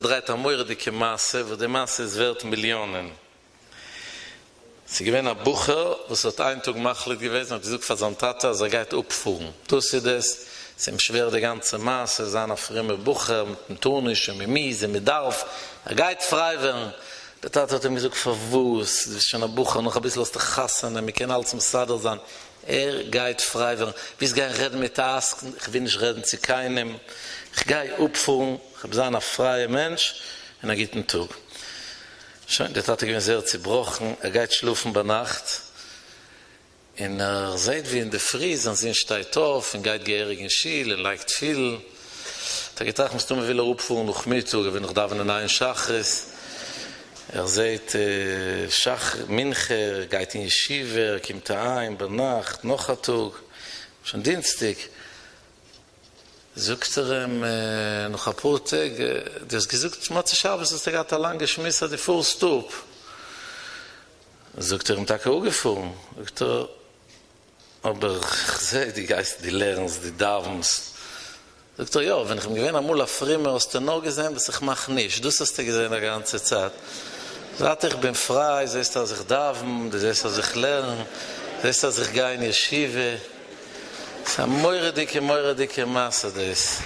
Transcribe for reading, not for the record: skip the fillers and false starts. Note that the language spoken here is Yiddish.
דרייט א מורא'דיגע מעשה וואס די מעשה איז ווערט מיליאנען. ס'איז געווען א בחור וואס האט איין טאג מחליט געוועזן האט געזאגט פאר זיין טאטע אז ער גייט אפפארן, דאס איז דאס, ס'איז אים שווער די גאנצע מעשה, זיין א פרומער בחור, מען טאר נישט און מען מוז און מען דארף, ער גייט פריי ווערן. דער טאטע האט אים געזאגט פארוואס, דו ביסט שוין א בחור, נאך אביסל האסטו חתונה, מען קען אלץ מסדר זיין, ער גייט פריי ווערן, ווילסט גיין רעדן מיט א עסקן, איך וויל נישט רעדן צו קיינעם, איך גיי אפפארן, כ'וועל זיין א פרייע מענטש, און א גוטן טאג. שוין, דער טאטע איז געווען זייער צובראכן, ער גייט שלאפן ביינאכט, און ער זעט ווי אינדערפרי זיין זון שטייט אויף און גייט געהעריג אין שול און לייגט תפילין, האט ער געטראכט מסתמא וויל ער אפפארן נאכמיטאג, ער וויל נאך דאווענען איין שחרית, ער זעט שחרית מנחה, ער גייט אין ישיבה, ער קומט אהיים ביינאכט, נאך א טאג, שוין דינסטאג, זאגט ער אים נאך אפאר טעג, דו האסט געזאגט מוצאי שבת האסטו געהאט א לאנגע שמועס אז דו פארסט אפ, זאגט ער אים טאקע אפגעפארן, זאגט ער, אבער כ'זע דו גייסט דו לערנסט דו דאווענסט, זאגט ער, יא, ווען כ'בין געווען אמאל א פרומער האסטו נאר געזען וואס איך מאך נישט, דאס האסטו געזען א גאנצע צייט, זייט איך בין פריי זעסטו אז איך דאווען, דו זעסט אז איך לערן, זעסט אז איך גיי אין ישיבה, ס'איז א מורא'דיגע מורא'דיגע מעשה דאס.